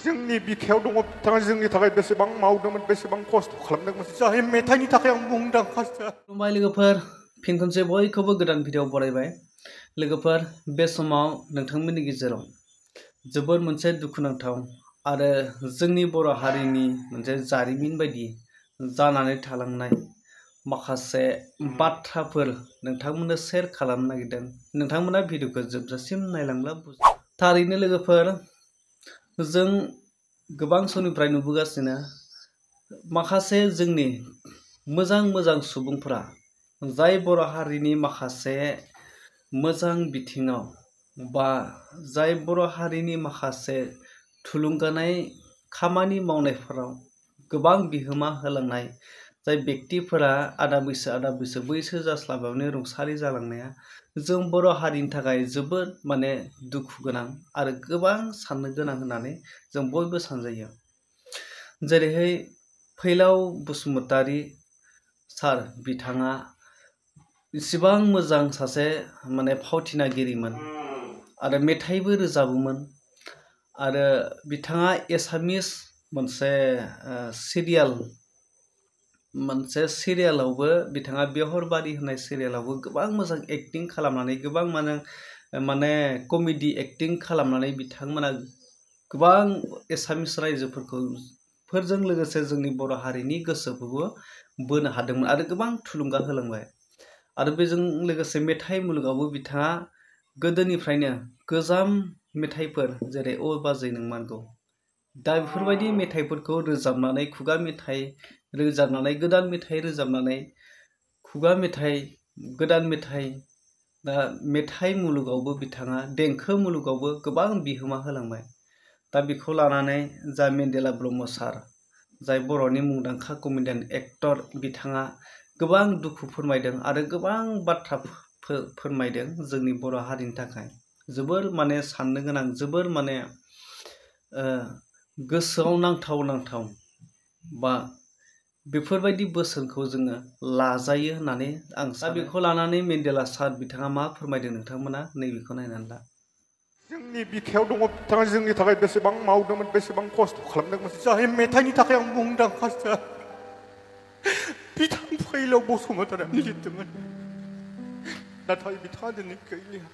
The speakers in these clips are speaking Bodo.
जोंनि बिखायाव दङ बिथाङा जोंनि थाखाय बेसेबां मावदोंमोन बेसेबां खस्थ' खालामदोंमोन जाय मेथाइनि थाखाय आं मुंदांखा खुलुमबाय लोगोफोर फिन खनसे बयखौबो गोदान भिडिअ बरायबाय लोगोफोर बे समाव नोंथांमोननि गेजेराव जोबोर मोनसे दुखुनांथाव आरो जोंनि बर' हारिनि मोनसे जारिमिन बायदि जानानै थालांनाय माखासे बाथ्राफोर नोंथांमोननो शेयार खालामनो नागिरदों। नोंथांमोना भिडिअखौ जोबजासिम नायलांब्ला थारैनो लोगोफोर जों गोबां समनिफ्राय नुबोगासिनो माखासे जोंनि मोजां सुबुंफोरा जाय बर' हारिनि माखासे मोजां बिथिङाव बा जाय बर' हारिनि माखासे थुलुंगानाय खामानि मावनायफोराव गोबां बिहोमा होलांनाय जाय व्यक्तिफोरा आदा बैसो बैसो जास्लाबायावनो रुंसारि जालांनाया जों बर' हारिनि थाखाय जोबोद दुखु गोनां आरो गोबां साननो गोनां होननानै जों बयबो सानजायो। जेरैहाय फैलाव बसुमतारी सार बिथाङा इसिबां मोजां सासे फावथिनागिरिमोन आरो मेथाइबो रोजाबोमोन आरो बिथाङा एसामिस मोनसे सिरियालावबो बिथाङा बेहरबारि होननाय सिरियालावबो गोबां मोजां एक्टिं खालामनानै गोबां कमेडि एक्टिं खालामनानै बिथांमोना गोबां एसामिस रायजोफोरजों लोगोसे जोंनि बर' हारिनि गोसोखौबो बोनो हादोंमोन आरो गोबां थुलुंगा होलांबाय आरो बेजों लोगोसे मेथाइ मुलुगावबो बिथाङा गोदोनिफ्रायनो गोजाम मेथाइफोर जेरै अ बाजै नोंमारगौ दा बेफोरबायदि मेथाइफोरखौ रोजाबनानै खुगा मेथाइ रोजाबनानै गोदान मेथाइ रोजाबनानै खुगा मेथाइ गोदान मेथाइ दा मेथाइ मुलुगावबो बिथाङा देंखो मुलुगावबो गोबां बिहोमा होलांबाय। दा बेखौ लानानै जा मेन्देला ब्रह्म सार जाय बर'नि मुंदांखा कमेडियान एक्टर बिथाङा गोबां दुखु फोरमायदों आरो गोबां बाथ्रा फोरमायदों जोंनि बर' हारिनि थाखाय जोबोर साननो गोनां जोबोर गोसोआव नांथाव बा बेफोरबायदि बोसोनखौ जोङो लाजायो होननानै आं सानो। बेखौ लानानै मेन्देला सार बिथाङा मा फोरमायदों नोंथांमोना नैबेखौ नायनानै ला। जोंनि बिखायाव दङ बिथाङा जोंनि थाखाय बेसेबां मावदोंमोन बेसेबां खस्थ' खालामदोंमोन जाय मेथाइनि थाखाय आं मुंदांखा बिथां फैलाव बसुमतारीया लिरदोंमोन नाथाय बिथाङा दिनै गैलिया।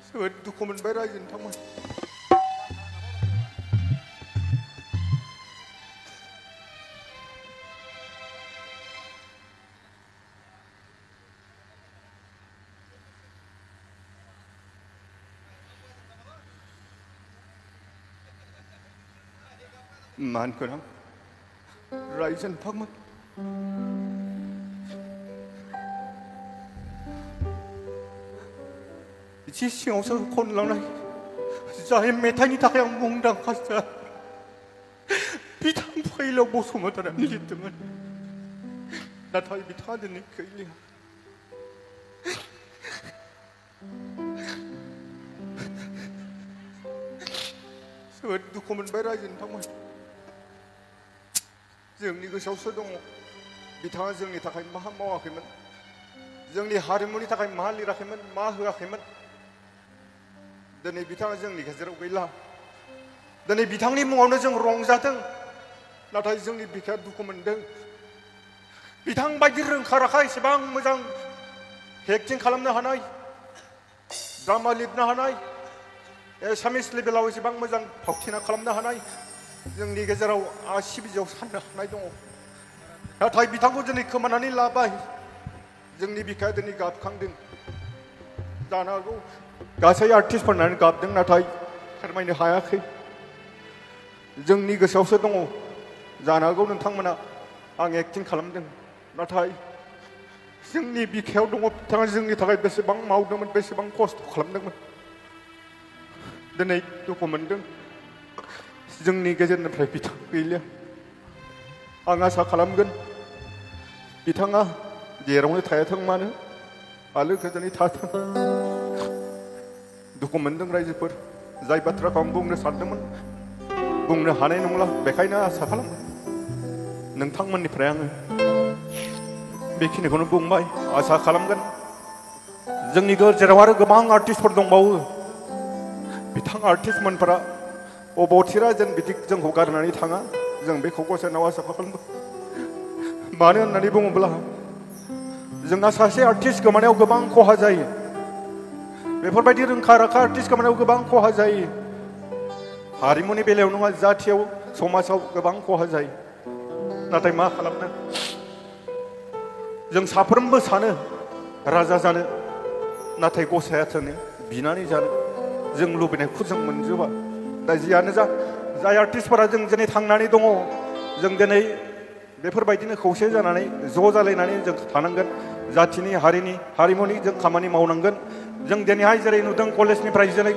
जोबोद दुखु मोनबाय रायजोनि थांबाय। मान गोनां रायजोनि थांबाय। एसे सिङावसो खनलांनाय जाय मेथाइनि थाखाय आं मुंदांखा बिथां फैलाव बसुमतारीया लिरदोंमोन नाथाय बिथाङा दिनै गैलिया। जोबोद दुखु मोनबाय रायजोनि थांबाय। जोंनि गोसोआवसो दङ बिथाङा जोंनि थाखाय मा मावाखैमोन जोंनि हारिमुनि थाखाय मा लिराखैमोन मा होआखैमोन। दिनै बिथाङा जोंनि गेजेराव गैला। दिनै बिथांनि मुङावनो जों रंजादों नाथाय जोंनि बिखाया दुखु मोनदों। बिथां बायदि रोंखा राखा एसेबां मोजां एक्टिं खालामनो हानाय ड्रामा लिरनो हानाय एसामिस लेभेलाव एसेबां मोजां फावथिना खालामनो हानाय जोंनि गेजेराव आसि बिजौआव साननो हानाय दङ नाथाय बिथांखौ दिनै खोमानानै लाबाय। जोंनि बिखाया दिनै गाबखांदों। जानो हागौ गासै आर्टिस्टफोरनानो गाबदों नाथाय फोरमायनो हायाखै। जोंनि गोसोआवसो दङ। जानो हागौ नोंथांमोना आं एक्टिं खालामदों नाथाय जोंनि बिखायाव दङ बिथाङा जोंनि थाखाय बेसेबां मावदोंमोन बेसेबां खस्थ' खालामदोंमोन। दिनै दुखु मोनदों जोंनि गेजेरनिफ्राय बिथां गैलिया। आं आसा खालामगोन बिथाङा जेरावनो थायाथों मानो आलो गोजोनै थाथों। दुखु मोनदों रायजोफोर जाय बाथ्राखौ आं बुंनो सानदोंमोन बुंनो हानाय नंला बेखायनो आसा खालामो नोंथांमोननिफ्राय आङो बेखिनिखौनो बुंबाय। आसा खालामगोन जोंनि गेजेराव आरो गोबां आर्टिस्टफोर दंबावो बिथां आर्टिस्टमोनफोरा अबथिरा जेन बिदि जोंखौ गारनानै थाङा जों बेखौ गसाइनाव आसा खालामो मानो होननानै बुङोब्ला जोंहा सासे आर्टिस्ट गोमानायाव गोबां खहा जायो बेफोरबायदि रोंखा राखा आर्टिस्ट गोमानायाव गोबां खहा जायो हारिमुनि बेलायाव नङा जाथियाव समाजाव गोबां खहा जायो नाथाय मा खालामनो जों साफ्रोमबो सानो राजा जानो नाथाय गसाइया थोनो बिनानै जानो जों लुबैनायखौ जों मोनजोबा दा जियानो जा जाय आर्टिस्टफोरा जों दिनै थांनानै दङ जों दिनै बेफोरबायदिनो खौसे जानानै ज' जालायनानै जों थानांगोन जाथिनि हारिनि हारिमुनि जों खामानि मावनांगोन जों दिनैहाय जेरै नुदों कलेजनिफ्राय जेरै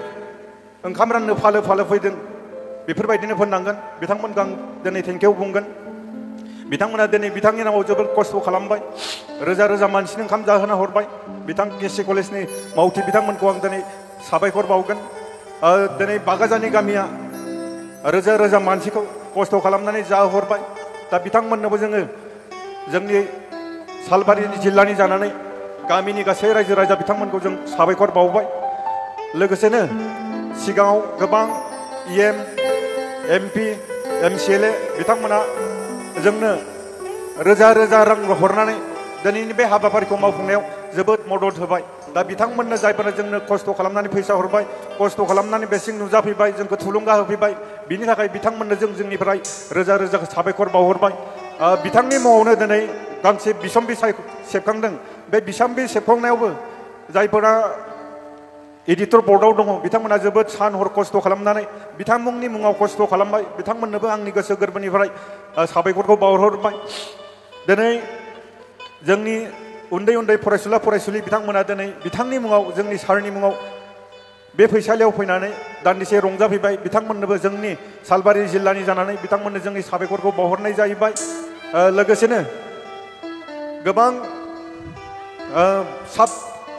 ओंखाम राननो फालो फालो फैदों बेफोरबायदिनो फोननांगोन बिथांमोनखौ आं दिनै थेंकिउ बुंगोन बिथांमोना दिनै बिथांनि नामाव जोबोद खस्थ' खालामबाय रोजा रोजा मानसिनो ओंखाम जाहोना हरबाय बिथां केसि कलेजनि मावथि बिथांमोनखौ आं दिनै साबायखर बावगोन दिनै बागाजानि गामिया रोजा रोजा मानसिखौ खस्थ' खालामनानै जाहोहरबाय दा बिथांमोननोबो जोङो जोंनि सालबारि जिल्लानि जानानै गामिनि गासै रायजो राजा बिथांमोनखौ जों साबायखर बावबाय लोगोसेनो सिगाङाव गोबां EM MP MCLA बिथांमोना जोंनो रोजा रोजा रां हरनानै दिनैनि बे हाबाफारिखौ मावफुंनायाव जोबोद मदद होबाय दा बिथांमोननो जायफोरा जोंनो खस्थ' खालामनानै फैसा हरबाय खस्थ' खालामनानै बेसिं नुजाफैबाय जोंखौ थुलुंगा होफैबाय बिनि थाखाय बिथांमोननो जोंनिफ्राय रोजा रोजा साबायखर बावहरबाय बिथांनि मुङावनो दिनै गांसे बिसम्बि सेबखांदों बे बिसम्बि सेबखांनायावबो जायफोरा एडिटर बर्डआव दङ बिथांमोना जोबोद सान हर खस्थ' खालामनानै बिथांमोननि मुङाव खस्थ' खालामबाय बिथांमोननोबो आंनि गोसो गोरबोनिफ्राय साबायखरखौ बावहरबाय दिनै जोंनि उन्दै उन्दै फरायसुला फरायसुलि बिथांमोना दिनै बिथांनि मुङाव जोंनि सारनि मुङाव बे फैसालियाव फैनानै दान्दिसे रंजाफैबाय बिथांमोननोबो जोंनि सालबारि जिल्लानि जानानै बिथांमोननो जोंनि साबायखरखौ बावहरनाय जाहैबाय लोगोसेनो गोबां साब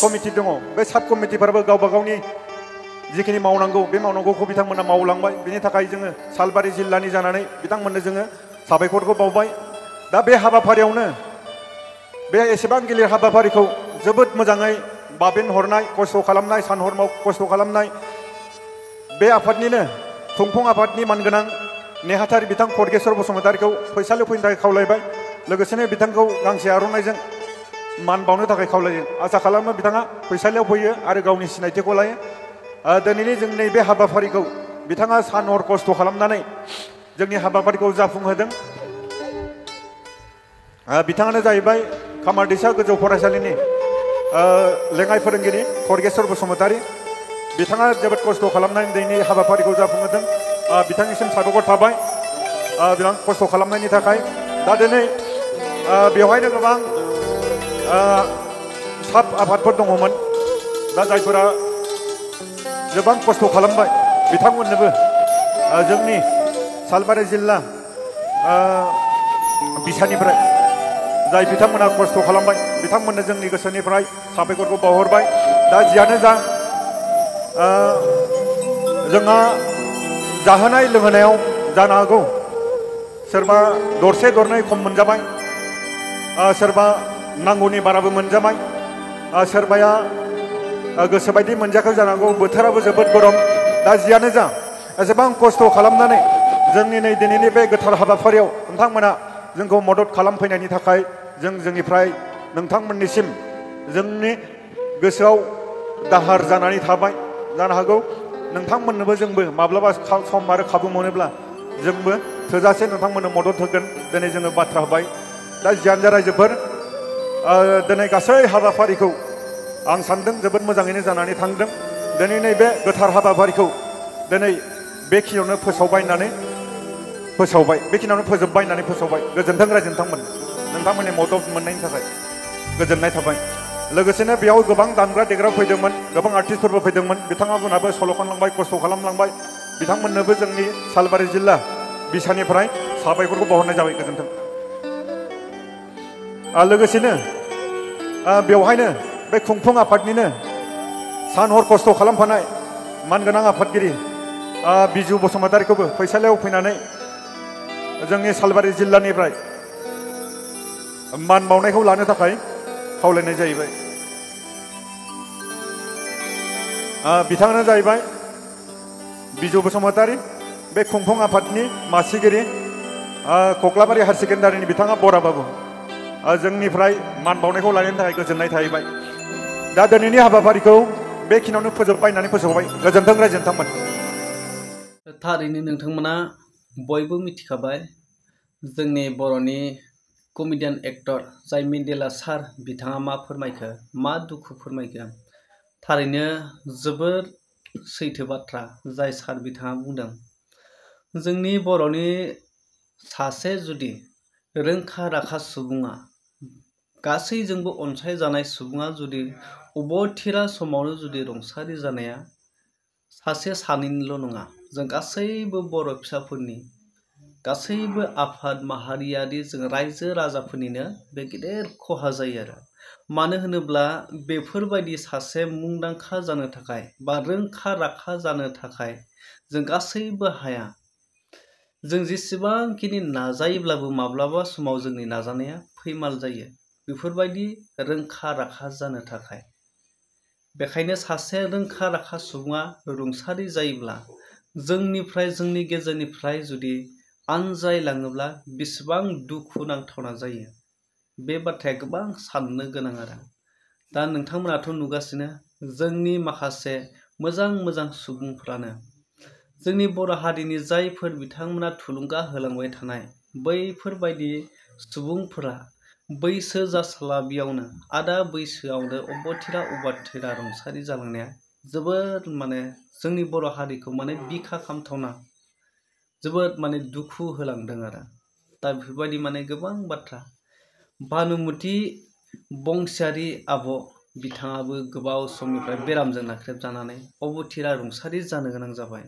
कमिटि दङ बे साब कमिटिफोराबो गावबा गावनि जिखिनि मावनांगौ बे मावनांगौखौ बिथांमोना मावलांबाय बिनि थाखाय जोङो सालबारि जिल्लानि जानानै बिथांमोननो जोङो साबायखरखौ बावबाय दा बे हाबाफारियावनो बे एसेबां गिलिर हाबाफारिखौ जोबोद मोजाङै बाबेन हरनाय खस्थ' खालामनाय सान हर खस्थ' खालामनाय बे आफादनिनो खुंफुं आफादनि मानगोनां नेहाथारि बिथां खदगेश्वर बसुमतारीखौ फैसालियाव फैनो थाखाय खावलायबाय लोगोसेनो बिथांखौ गांसे आर'नाइजों मान बावनो थाखाय खावलायो आसा खालामो बिथाङा फैसालियाव फैयो आरो गावनि सिनायथिखौ लायो दिनैनि जोंनि बे हाबाफारिखौ बिथाङा सान हर खस्थ' खालामनानै जोंनि हाबाफारिखौ जाफुंहोदों बिथाङानो जाहैबाय खामारदैसा गोजौ फरायसालिनि लेङाइ फोरोंगिरि खदगेश्वर बसुमतारी बिथाङा जोबोद खस्थ' खालामनानै दिनैनि हाबाफारिखौ जाफुंहोदों बिथांनिसिम साबायखर थाबाय बिथां खस्थ' खालामनायनि थाखाय दा दिनै बेवहायनो गोबां साब आफादफोर दङमोन दा जायफोरा गोबां खस्थ' खालामबाय बिथांमोननोबो जोंनि सालबारि जिल्ला बिसानिफ्राय जाय बिथांमोना खस्थ' खालामबाय बिथांमोननो जोंनि गोसोनिफ्राय साबायखरखौ बावहरबाय दा जियानो जा जोंहा जाहोनाय लोंहोनायाव जानो हागौ सोरबा दरसे दरनै खम मोनजाबाय सोरबा नांगौनि बाराबो मोनजाबाय सोरबाया गोसोबायदि मोनजाखै जानांगौ बोथोराबो जोबोद गरम दा जियानो जा एसेबां खस्थ' खालामनानै जोंनि नै दिनैनि बे गोथार हाबाफारियाव नोंथांमोना जोंखौ मदद खालामफैनायनि थाखाय जोंनिफ्राय नोंथांमोननिसिम जोंनि गोसोआव दाहार जानानै थाबाय जानो हागौ नोंथांमोननोबो जोंबो माब्लाबा सम आरो खाबु मोनोब्ला जोंबो थोजासे नोंथांमोननो मदद होगोन दिनै जोङो बाथ्रा होबाय दा जियानो जा रायजोफोर दिनै गासै हाबाफारिखौ आं सानदों जोबोद मोजाङैनो जानानै थांदों दिनै नैबे गोथार हाबाफारिखौ दिनै बेखिनियावनो बेखिनियावनो फोजोब्बाय होननानै फोसावबाय गोजोन्थों रायजो नोंथांमोननि मदद मोननायनि थाखाय गोजोननाय थाबाय लोगोसेनो बेयाव गोबां दामग्रा देग्रा फैदोंमोन गोबां आर्टिस्टफोरबो फैदोंमोन बिथांमोनहाबो सल' खनलांबाय खस्थ' खालामलांबाय बिथांमोननोबो जोंनि सालबारि जिल्ला बिसानिफ्राय साबायखरखौ बावहरनाय जाबाय गोजोन्थों लोगोसेनो बेवहायनो बे खुंफुं आफादनिनो सान हर खस्थ' खालामफानाय मानगोनां आफादगिरि बिजु बसुमतारीखौबो फैसालियाव फैनानै जोंनि सालबारि जिल्लानिफ्राय मान बावनायखौ लानो थाखाय खावलायनाय जाहैबाय बिथाङानो जाहैबाय बिजु बसुमतारी, बे खुंफुं आफादनि मासिगिरि, कक्लाबारि हायार सेकेन्डारिनि बिथाङा बरा बाबु। जोंनिफ्राय मान बावनायखौ लानायनि थाखाय गोजोननाय थाहैबाय। दा दिनैनि हाबाफारिखौ बेखिनियावनो फोजोबबाय फोजोबबाय। गोजोन्थों रायजो नोंथांमोन। थारैनो नोंथांमोना बयबो मिथिखाबाय जोंनि बर'नि कमेडियान एक्टर जाय मेन्डेला सार बिथाङा मा फोरमायखो, मा दुखु फोरमायखो। थारैनो जोबोर सैथो बाथ्रा जाय सार बिथाङा बुंदों। जोंनि बर'नि सासे जुदि रोंखा राखा सुबुङा, गासैजोंबो अनसायजानाय सुबुङा जुदि अबथिरा समावनो जुदि रुंसारि जानाया सासे सानैनिल' नङा, जों गासैबो बर' फिसाफोरनि, गासैबो आफाद माहारियारि जों रायजो राजाफोरनिनो बे गेदेर खहा जायो आरो। मानो होनोब्ला बेफोरबायदि सासे मुंदांखा जानो थाखाय बा रोंखा राखा जानो थाखाय जों गासैबो हाया। जों जेसेबांखिनि नाजायोब्लाबो माब्लाबा समाव जोंनि नाजानाया फैमाल जायो, बेफोरबायदि रोंखा राखा जानो थाखाय। बेखायनो सासे रोंखा राखा सुबुङा रुंसारि जायोब्ला जोंनिफ्राय, जोंनि गेजेरनिफ्राय जुदि आनज्रायलाङोब्ला बेसेबां दुखु नांथावना जायो, बे बाथ्राया गोबां साननो गोनां आरो। दा नोंथांमोनाथ' नुगासिनो जोंनि माखासे मोजां मोजां सुबुंफ्रानो, जोंनि बर' हारिनि जायफोर बिथांमोना थुलुंगा होलांबाय थानाय बैफोरबायदि सुबुंफोरा बैसो जास्लाबियावनो, आदा बैसोआवनो अबथिरा रुंसारि जालांनाया जोबोद जोंनि बर' हारिखौ बिखा खामथावना, जोबोद दुखु होलांदों आरो। दा बेफोरबायदि गोबां बाथ्रा। भानुमति बंसियारि आब' बिथाङाबो गोबाव समनिफ्राय बेरामजों नाख्रेबजानानै अबथिरा रुंसारि जानो गोनां जाबाय।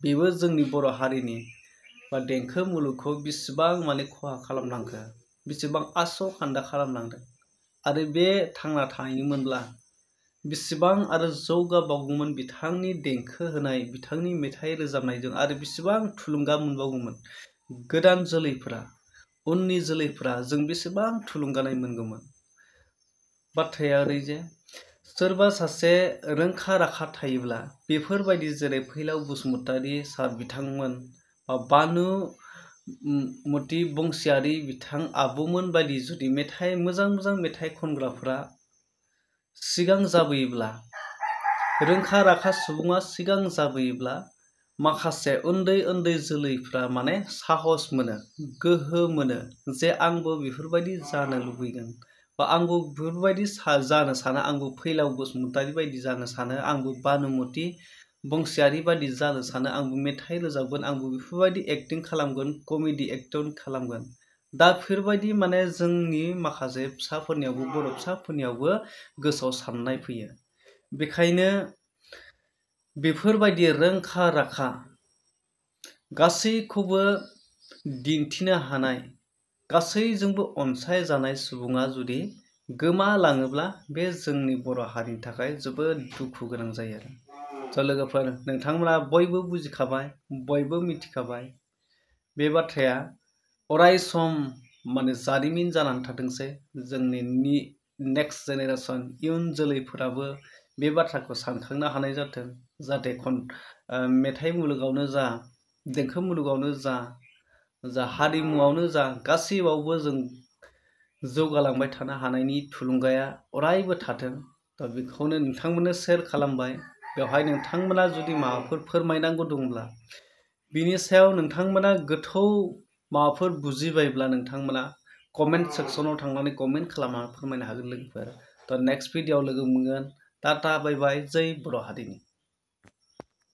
बेबो जोंनि बर' हारिनि बा देंखो मुलुगखौ बेसेबां खहा खालामलांखो, बेसेबां आस' खान्दा खालामलांदों। आरो बे थांना थायोमोनब्ला बेसेबां आरो जौगाबावगौमोन बिथांनि देंखो होनाय, बिथांनि मेथाइ रोजाबनायजों आरो बेसेबां थुलुंगा मोनबावगौमोन। गोदान जोलैफोरा, उननि जोलैफोरा जों बेसेबां थुलुंगानाय मोनगौमोन। बाथ्राया ओरै जे सोरबा सासे रोंखा राखा थायोब्ला बेफोरबायदि जेरै फैलाव बसुमतारी सार बिथांमोन बा भानुमति बंसियारि बिथां आब'मोन बायदि जुदि मोजां मोजां मेथाइ खनग्राफोरा सिगां जाबोयोब्ला, रोंखा राखा सुबुङा सिगां जाबोयोब्ला, माखासे उन्दै उन्दै जोलैफ्रा साहस मोनो, गोहो मोनो जे आंबो बेफोरबायदि जानो लुबैगोन, बा आंबो बेफोरबायदि जानो सानो, आंबो फैलाव बसुमतारी बायदि जानो सानो, आंबो भानुमति बंसियारि बायदि जानो सानो, आंबो मेथाइ रोजाबगोन, आंबो बेफोरबायदि एक्टिं खालामगोन, कमेडि एक्टिं खालामगोन। दा बेफोरबायदि जोंनि माखासे फिसाफोरनियावबो, बर' फिसाफोरनियावबो गोसोआव साननाय फैयो। बेखायनो बेफोरबायदि रोंखा राखा गासैखौबो दिन्थिनो हानाय, गासैजोंबो अनसायजानाय सुबुङा जुदि गोमालाङोब्ला बे जोंनि बर' हारिनि थाखाय जोबोद दुखु गोनां जायो आरो। लोगोफोर, नोंथांमोना बयबो बुजिखाबाय, बयबो मिथिखाबाय। बे बाथ्राया अराय सम जारिमिन जानानै थाथोंसै। जोंनि नेक्स्ट जेनेरेसन, इयुन जोलैफोराबो बे बाथ्राखौ सानखांनो हानाय जाथों। जाहाथे मेथाइ मुलुगावनो जा, देंखो मुलुगावनो जा हारिमुआवनो जा, गासैयावबो जों जौगालांबाय थानो हानायनि थुलुंगाया अरायबो थाथों। दा बेखौनो नोंथांमोननो शेयार खालामबाय। बेवहाय नोंथांमोना जुदि माबाफोर फोरमायनांगौ दंब्ला, बिनि सायाव नोंथांमोना गोथौ माबाफोर बुजिबायब्ला नोंथांमोना कमेन्ट सेक्सनाव थांनानै कमेन्ट खालामनानै फोरमायनो हागोन लोगोफोर। दा नेक्स्ट भिडिअ'आव लोगो मोनगोन। टाटा बाय बाय, जै बर' हारिनि।